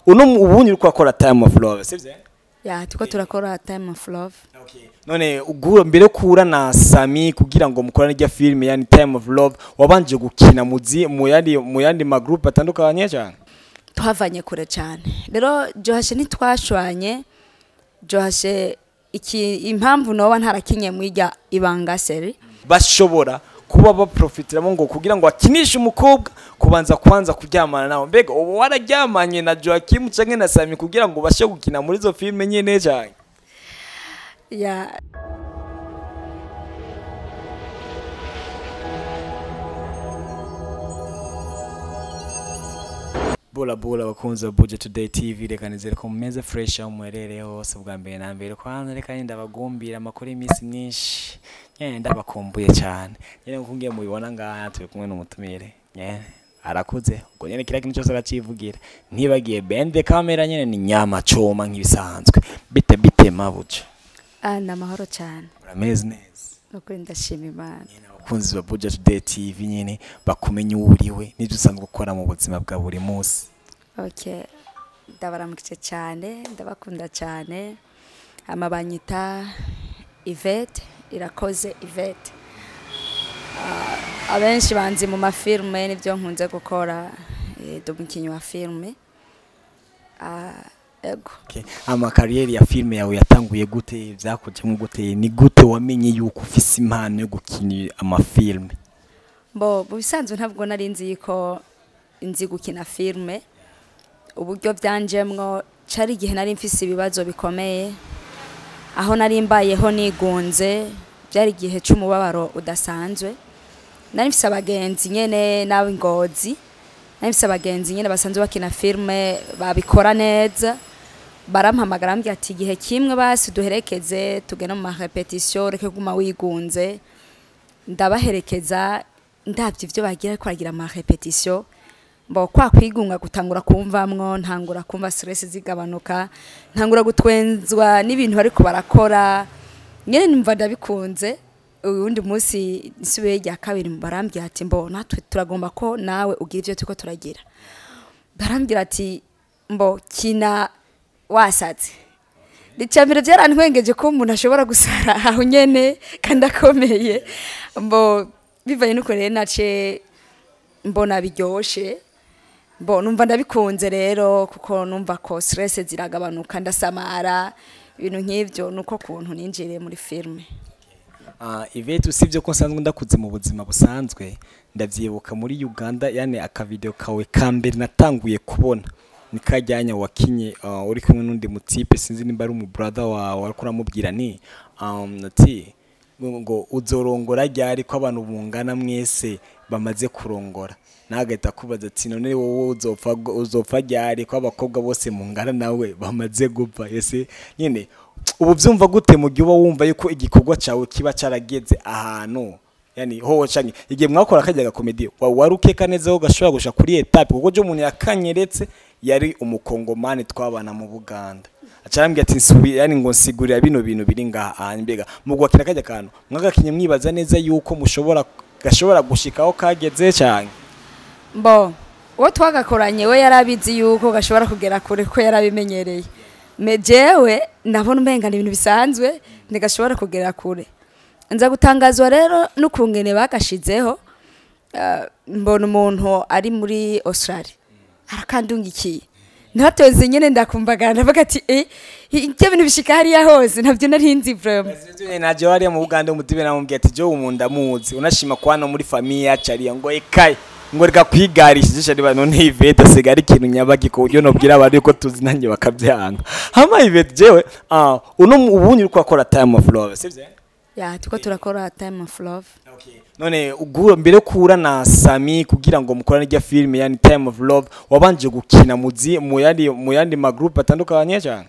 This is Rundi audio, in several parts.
Uno ubundi uriko akora Time of Love, sivyo? Ya, tuko turakora Time of Love. Okay. None ugura mbere kura na Sami kugira ngo mukorane irya film, yani Time of Love, wabanje gukina muzi mu yandi ma group atandukanye cyane? Twavanye kure cyane. Rero Johashe ntitwashwanye. Johashe iki impamvu noba ntarakinye mwirya ibanga série. Bashobora kuba baprofitiramo ngo kugira ngo akinishe umukobwa kubanza kwanza kuryamana nawe. Mbega ubu wararyamanye na Joaquim canke na Sami kugira ngo ubashe gukina muri izo filme nyene cyane? Ya. Bola bola, bakunzi ba Buja Today TV, reka nizere ko mumeze fresh aho muherereye hose. Bwa mbere na mbere kwanza reka ndabagumbira amakuru y'iminsi myinshi nyene, ndabakumbuye cyane nyene. Nkuko ngiye mubibona ngaha, turi kumwe n'umutumire nyene arakuze, ubwo nyene kiriya kintu cyose aracivugira. Ntibagiye bende kamera nyene ni nyama choma nk'ibisanzwe. Bite bite, mabuja? Ah, ni amahoro cyane. Urameze neza? Nukuri ndashima Imana. Nyene abakunzi ba Buja Today TV nyene bakumenya uwo uriwe n'ibyo usanzwe ukora mu buzima bwa buri munsi. Okay, ndabaramukije cyane, ndabakunda cyane. Ama banyita Yvette Irakoze Yvette. Ah, abenshi banzi mu mafilme, nibyo nkunze gukora, ndi umukinnyi wa filme. Ah, ego. Okay. Ama carrière ya filme yawe yatanguye gute? Vyakujemo gute? Ni gute wamenye yuko ufise impano yo gukina amafilme? Bo mu bisanzwe ntabwo nari nzi ko nzi gukina filme. Uburyo byanjemwo, cari igihe nari mfise ibibazo bikomeye, aho nari mbayeho nigunze, byari igihe c'umubabaro udasanzwe. Nari mfise abagenzi nyene n'ab'ingozi, nari mfise abagenzi nyene basanzwe bakina filme babikora neza. Barampamagara, bambwira ati: "Igihe kimwe basi duherekeze, tugende mu ma répétition, ureke kuguma wigunze." Ndabaherekeza, ndabye ivyo bagira, ariko baragira ama répétition. Mbo kwa kwigunga gutangura kumvamwo, ntangura kumva stress zigabanuka, ntangura gutwenzwa n'ibintu bariko barakora nyene, numva ndabikunze. Uwundi munsi nsubiye rya kabiri, barambwira ati: "Mbo natwe turagomba ko nawe ugira ivyo turiko turagira." Barambwira ati: "Mbo kina wasaze." Icambere byarantwengeje ko umuntu ashobora gusara aho nyene kandi akomeye. Mbo bivanye n'uko rero nace mbona biryoshe, mbo numva ndabikunze rero, kuko numva ko stress ziragabanuka, ndasamara, ibintu nk'ivyo. Nuko kuntu ninjiriye muri filme. Ah, Yvette, usibye ko nsanzwe ndakuze mu buzima busanzwe, ndavyibuka muri Uganda, yani akavideo kawe ka mbere natanguye kubona ni kajyanya wakinye uri kumwe n'undi mutipe, sinzi nimba ari umu brother wawe, ariko uramubwira ni ati ngo uzorongora ryari ko abantu bungana mwese bamaze kurongora, nagahita akubaza ati: "None wowe uzopfa ryari ko abakobwa bose mungana nawe bamaze gupfa?" Ese nyine ubu byumva gute mu gihe uba wumva yuko igikorwa cyawe kiba carageze ahantu, yani hoho canke igihe mwakora kajya gakomedi wari ukeka neza ko gashobora gusha kuri étape? Kuko je umuntu yakanyeretse yari umukongomani twabana mu Buganda, acarambwira ati nsubi, yani ngo nsigurira bino bintu biri ngaha aha. Mbega mu gwakira kajya kantu mwagakinye mwibaza neza yuko mushobora gashobora gushikaho kageze cyane? Mbo uwo twagakoranye we yarabizi yuko gashobora kugera kure, ko yarabimenyereye. Me jewe ndabona umenga ni ibintu bisanzwe, ntigashobora kugera kure. Nza gutangazwa rero n'ukungene bagashizeho. Mbona umuntu ari muri Australia arakandungikiye, natoze nyene, ndakumbagara, ndavuga ati: "Eh, ibyo bintu bishika hariya hose, ntabyo nari nzi vraiment." Naje hariya mu Buganda, umutibe namubwiye ati: "Jo umuntu ndamuzi, unashima kwana muri famille yacu ariya." Ngo ekaye, ngo reka kwigarisha ijisho riba. None Yvette asiga ari ikintu nyabaki ku buryo nobwira abantu yuko tuzinanye bakabyanga? Hama Yvette, jewe uno ubundi uriko akora Time of Love, sivyo? Ya, tuko turakora Time of Love. Okay. None ugura mbere kura na Sami kugira ngo mukorane irya film, yani Time of Love, wabanje gukina muzi mu yandi ma group atandukanye cyane?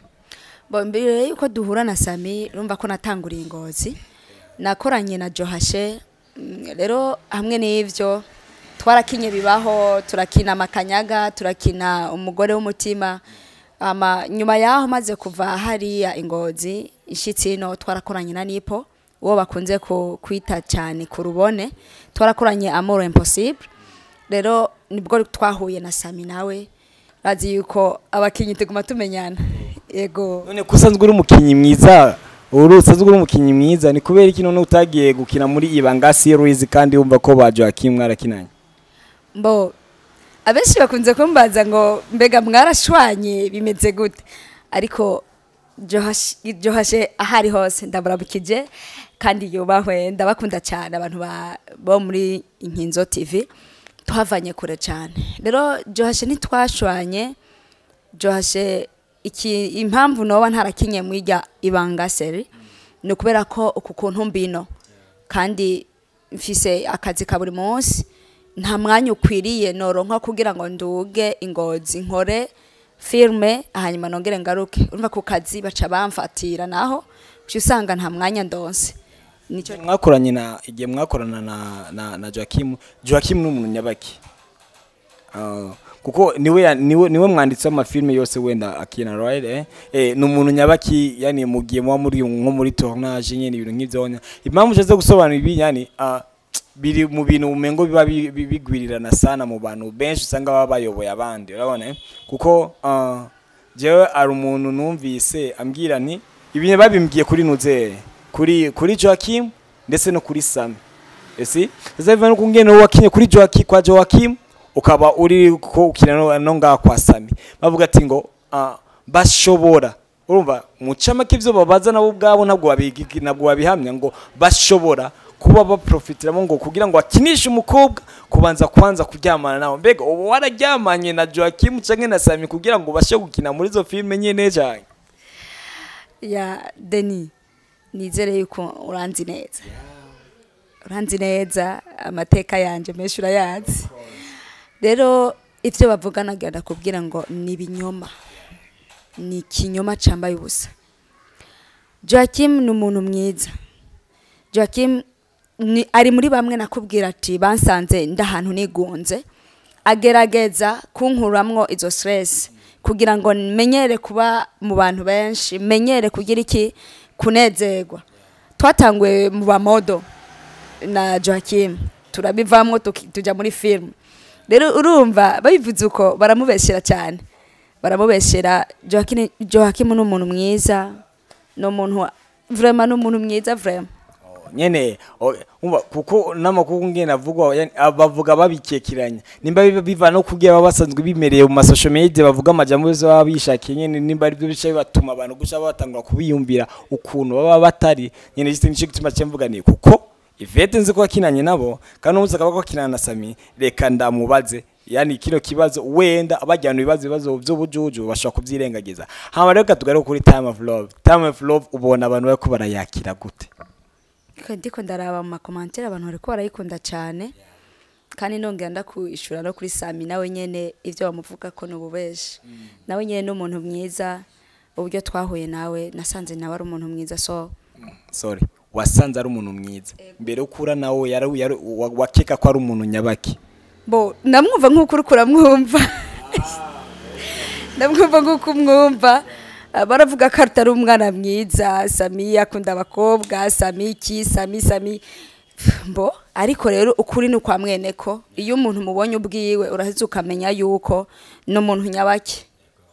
Bo mbere yuko duhura na Sami, urumva ko natanguriye ingozi, nakoranye na Johashe. Rero hamwe n'ivyo twarakinye bibaho, turakina amakanyaga, turakina umugore w'umutima. Ama nyuma yaho maze kuva hariya ingozi ishitsi ino, twarakoranye na Nipo, uwo bakunze kwita cyane ku rubone, twarakoranye Amour Impossible. Rero nibwo twahuye na Sami nawe. Bazi yuko abakinyi tuguma tumenyana. Yego. None ko usanzwe uri umukinyi mwiza, uri usanzwe uri umukinyi mwiza, ni kubera iki none utagiye gukina muri Ibanga series kandi wumva ko ba Joachim mwarakinanye? Mbo abenshi bakunze kumbaza ngo mbega mwarashwanye, bimeze gute? Ariko Johashe ahari hose ndaburabukije kandi yubahwe, ndabakunda cyane abantu bo muri Inkinzo TV, twavanye kure cyane. Rero Johashe ntitwashwanye. Johashe iki impamvu noba ntarakinye mwirya Ibanga série ni ukubera ko uku kuntu mbino kandi mfise akazi ka buri munsi, nta mwanya ukwiriye noronka kugira ngo nduge ingozi nkore filme hanyuma nongere ngaruke. Urumva ku kazi baca bamfatira, naho uca usanga nta mwanya ndonse. Nico mwakoranye na igihe mwakorana na Joachim. Joachim ni umuntu nyabaki? Kuko niwe mwanditsi w'amafilme yose wenda akina, right? Ni umuntu nyabaki? Yani mugiye muba muri nko muri tournage nyene, ibintu nk'ivyo, impamvu ushatse gusobanura ibi, yani biri mu bintu umengo biba bigwirirana sana mu bantu benshi usanga baba bayoboye abandi, urabona, eh? Kuko jewe ari umuntu numvise ambwira nti ibintu babimbwiye kuri nuze kuri Joachim ndetse no kuri Sami. Esi sasa biva no kungene wakinye kuri Joachim, kwa Joachim, ukaba uri ko ukina no ngaha kwa Sami, bavuga ati ngo bashobora, urumva mu camake ivyo babaza nabo ubwabo ntabwo babihamya, ngo bashobora kuba baprofitiramo ngo kugira ngo akinishe umukobwa kubanza kwanza kuryamana nawe. Mbega ubu wararyamanye na Joachim canke na Sami kugira ngo ubashe gukina muri izo filme nyene canke? Ya Deni, nizere yuko uranzi neza, uranzi neza, amateka yanje menshi urayazi. Rero ivyo bavuga nagenda kubwira ngo ni ibinyoma, ni ikinyoma cambaye ubusa. Joachim ni umuntu mwiza. Joachim ni ari muri bamwe nakubwira ati bansanze ndahantu nigunze, agerageza kunkuramwo izo stress kugira ngo menyere kuba mu bantu benshi, menyere kugira iki, kunezerwa. Twatanguye mu bamodo na Joachim, turabivamwo tuja muri film. Rero urumva babivuze uko baramubeshera cyane, baramubeshera. Joachim ni umuntu mwiza, ni umuntu vraiment, ni umuntu mwiza vraiment. Nyene umva kuko n'amakuru ngene avugwa, yani bavuga babikekeranya, nimba biva no kugira baba basanzwe bimereye mu ma social media, bavuga amajambo yose baba bishakiye nyene, nimba ari byo bica bibatuma abantu guca batangura kubiyumvira ukuntu baba batari nyene. Just nico gituma cemvuga ni kuko Yvette nzi ko akinanye nabo kandi umunsi akaba ko akinana na Sami, reka ndamubaze yani kino kibazo. Wenda abajyana ibibazo by'ubujuju bashobora kubyirengagiza. Hama rero tugaruke kuri Time of Love. Time of Love ubona abantu bariko barayakira gute? Ndiko ndaraba mu ma commentaires, abantu bariko barayikunda cyane. Kandi nongera ndakwishura no kuri Sami, nawe nyene ivyo bamuvuga ko nububeshi. Nawe nyene ni umuntu mwiza. Uburyo twahuye nawe nasanze nawe ari umuntu mwiza, so Sorry, wasanze ari umuntu mwiza? Mbere ukura nawe yari wakeka ko ari umuntu nyabaki? Bo namwumva nk'uko uriko uramwumva, ndamwumva nk'uko umwumva. Baravuga ko atari umwana mwiza, Sami akunda abakobwa, Sami iki, Sami Sami mbo. Ariko rero ukuri ni ukwa mwene ko iyo umuntu mubonye ubwiwe uraheza ukamenya yuko ni umuntu nyabaki.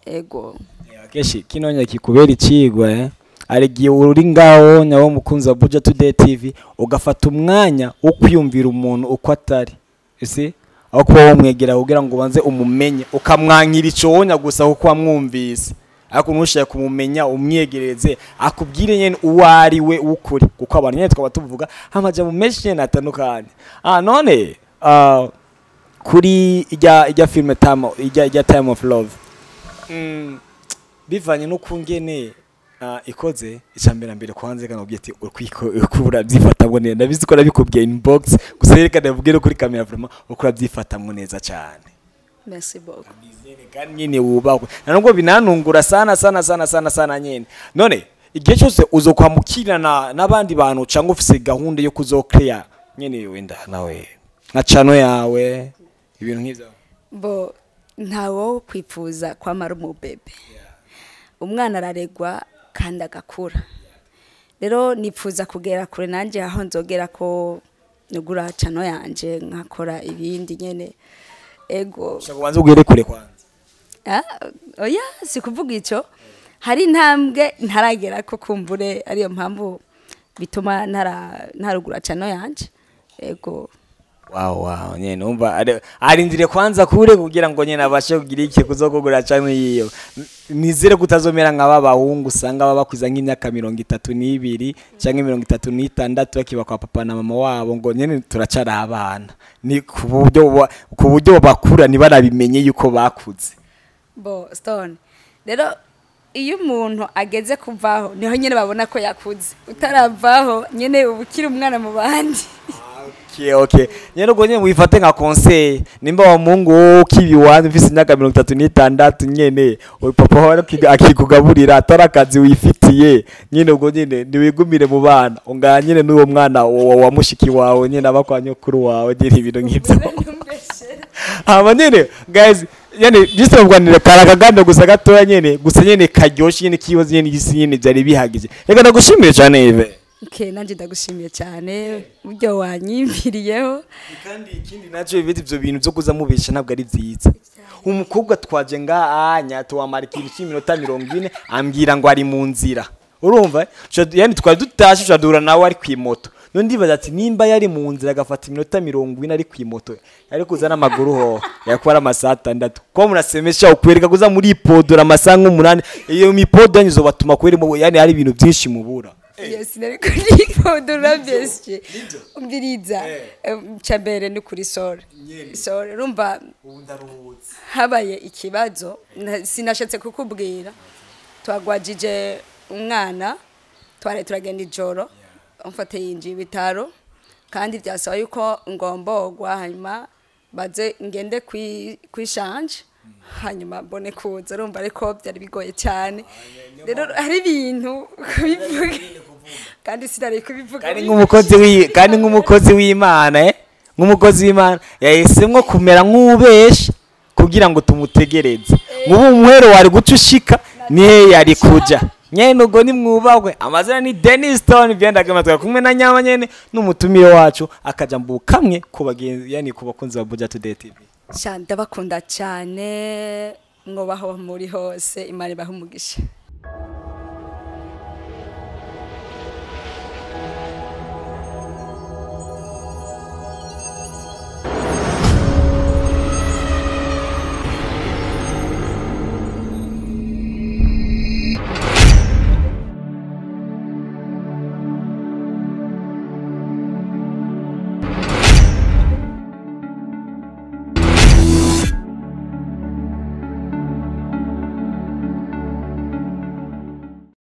Ego. Akenshi kino kikubera icigwa, eh? Hari igihe uri ngaho nyawo mukunzi wa Buja Today TV ugafata umwanya wo kwiyumvira umuntu uko atari, ese aho kuba wamwegera kugira ngo ubanze umumenye, ukamwankira iconya gusa kuko wamwumvise, ariko ntushaka kumumenya umwegereze akubwire nyene uwo ari we w'ukuri, kuko abantu nyene twaba tuvuga amajambo menshi nyene atandukanye. None kuri ijya filme time ijya Time of Love, bivanye no kungene ikoze, icambere mbere kwanze kana ubwiye ati uko urabyifatamwo neza. Ndabizi ko nabikubwiye inbox, gusa reka ndabubwire kuri kamera, vraiment uko urabyifatamwo neza cyane. Merci beaucoup. Kandi nyine wubahwe, na nubwo binanungura sana sana sana sana sana nyine. None igihe cyose uzokwamukirana n'abandi bantu cyangwa ufise gahunda yo kuzokreya nyine wenda nawe nka channel yawe, ibintu nk'ivyo? Bo ntawo kwipfuza kwamara umubebe, umwana araregwa kandi agakura. Rero nipfuza kugera kure nanjye, aho nzogera ko nugura channel yanje nkakora ibindi nyene. Ego. Ushaka kubanza ugere kure kwanza? Ah, oya, si kuvuga ico, hari intambwe ntaragera ko kumbure ariyo mpamvu bituma ntarugura channel yanje, ego. Wow, nyene umva arindire kwanza kure kugira ngo nyene abashe kugira iki kuzokugura channel yiyo. Nizere kutazomera nka babahungu usanga baba bakwiza nk'imyaka 32 canke 36 bakiba kwa papa na mama wabo, ngo nyene turacara abana, ni ku buryo bakura ntibarabimenye yuko bakuze. Bo Stone, rero iyo umuntu ageze kuvaho niho nyene babona ko yakuze. Utaravaho nyene uba ukiri umwana mu bandi. Okay. Nyene ubwo nyene wifate nka conseil. Nimba wa mungu wowe ukibi wanyu ufise imyaka 36, nyene uyu papa wawe akikugaburira, atari akazi wifitiye, nyene ubwo nyene niwigumire mu bana, ungana nyene n'uwo mwana wa mushiki wawe nyene aba kwa nyokuru wawe, nyene ibintu nk'ivyo. Hama nyene guys, nyene just mugwanire kara kagando gusa gatoya nyene gusa nyene karyoshe nyene kibazo nyene gisi nyene byari bihagije. Reka ndagushimire cyane, Yve. Okay, nanje ndagushimiye cyane uburyo wanyimviriyeho. Kandi ikindi nacyo, ibiti ivyo bintu byo kuza mubesha ntabwo ari vyiza. Umukobwa twaje ngaha tuwamara ikintu cy'iminota 40, ambwira ngo ari mu nzira, urumva? Yani twari dutashe turadura nawe ari kwimoto. None ndibaza ati nimba yari mu nzira agafata iminota 40 ari kwimoto, yari kuza n'amaguru ho yakuba ari amasaha 6. Ko murasemesha ukwereka kuza muri podora amasaha nk'umunani, iyo mipodo yanyu izobatuma kweri yani hari ibintu byinshi mubura. Yes, nari kuripodora byeshe. Umviriza, cambere ni kuri sore sore, urumva? Ubu ndaruhutse. Habaye ikibazo, sinashatse kukubwira. Twagwajije umwana, twari turagenda ijoro, umfate yinjiye ibitaro, kandi byasaba yuko ngomborwa, hanyuma baze ngende kwishanje, hanyuma mbone kuza, urumva? Ariko byari bigoye cyane. Rero hari ibintu kubivuga kandi sinari kubivuga. Kandi nk'umukozi w'Imana, nk'umukozi w'Imana yahisemwo kumera nk'ubesha kugira ngo tumutegereze. Nk'ubu umuhero wari guca ushika nihe yari kuja nyene. Ubwo nimwubahwe. Amazina ni Dennis Stone byendagama, twari kumwe na nyama nyene n'umutumire wacu akajambo kamwe ku bagenzi, yani ku bakunzi ba Buja Today TV. Sha, ndabakunda cyane, mwubaho muri hose, Imana ibahe umugisha.